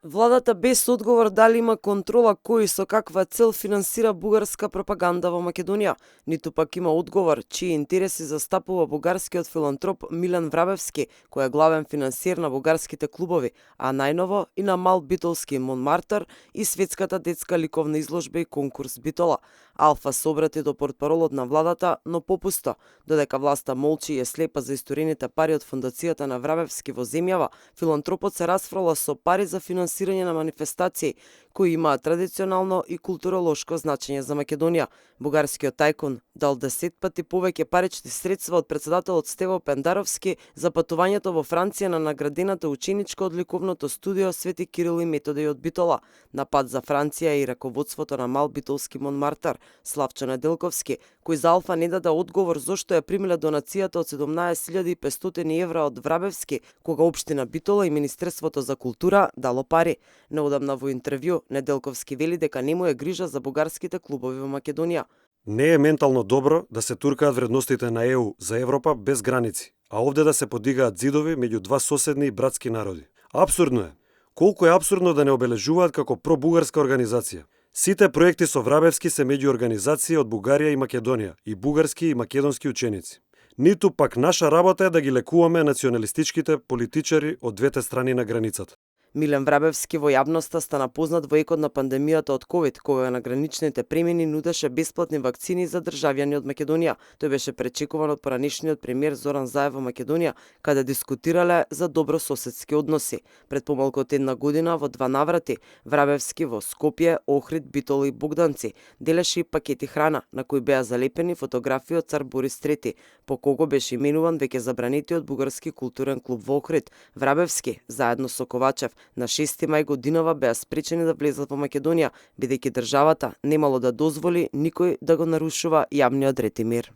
Владата без одговор дали има контрола кој и со каква цел финансира бугарска пропаганда во Македонија, ниту пак има одговор чии интереси застапува бугарскиот филантроп Милен Врабевски, кој е главен финансиер на бугарските клубови, а најново и на Мал Битолски Монмартар и светската детска ликовна изложба и конкурс Битола. Алфа се обрати до портпаролот на владата, но попусто, додека власта молчи и е слепа за исторените пари од фондацијата на Врабевски во земјава, филантропот се расфрла со пари за финансирање на манифестации кои имаат традиционално и културолошко значење за Македонија. Бугарскиот тајкун дал 10 пати повеќе парични средства од председателот Стево Пендаровски за патувањето во Франција на наградената ученичка од ликовното студио Свети Кирил и Методи од Битола. На пат за Франција и раководството на Мал Битолски Монмартар, Славчо Неделковски, кој за Алфа не даде одговор зошто ја примиле донацијата од 17.500 евра од Врабевски, кога Општина Битола и Министерството за култура дало пари. Неодамна во интервју Неделковски вели дека не му е грижа за бугарските клубови во Македонија. Не е ментално добро да се туркаат вредностите на ЕУ за Европа без граници, а овде да се подигаат зидови меѓу два соседни и братски народи. Апсурдно е. Колку е апсурдно да не обележуваат како пробугарска организација. Сите проекти со Врабевски се меѓу организации од Бугарија и Македонија и бугарски и македонски ученици. Ниту пак наша работа е да ги лекуваме националистичките политичари од двете страни на границата. Милен Врабевски во јавноста стана познат во екот на пандемијата од ковид, кога на граничните премини нудеше бесплатни вакцини за државјани од Македонија. Тој беше пречекуван од поранешниот премиер Зоран Заев во Македонија, каде дискутирале за добрососедски односи. Пред помалку од една година во два наврати Врабевски во Скопје, Охрид, Битола и Богданци делеше и пакети храна, на кои беа залепени фотографии од цар Борис III, по кого беше именуван веќе забранетиот бугарски културен клуб во Охрид. Врабевски, заедно со Ковачев, на 6 мај годинава беа спречени да влезат во Македонија, бидејќи државата немало да дозволи никој да го нарушува јавниот ред и мир.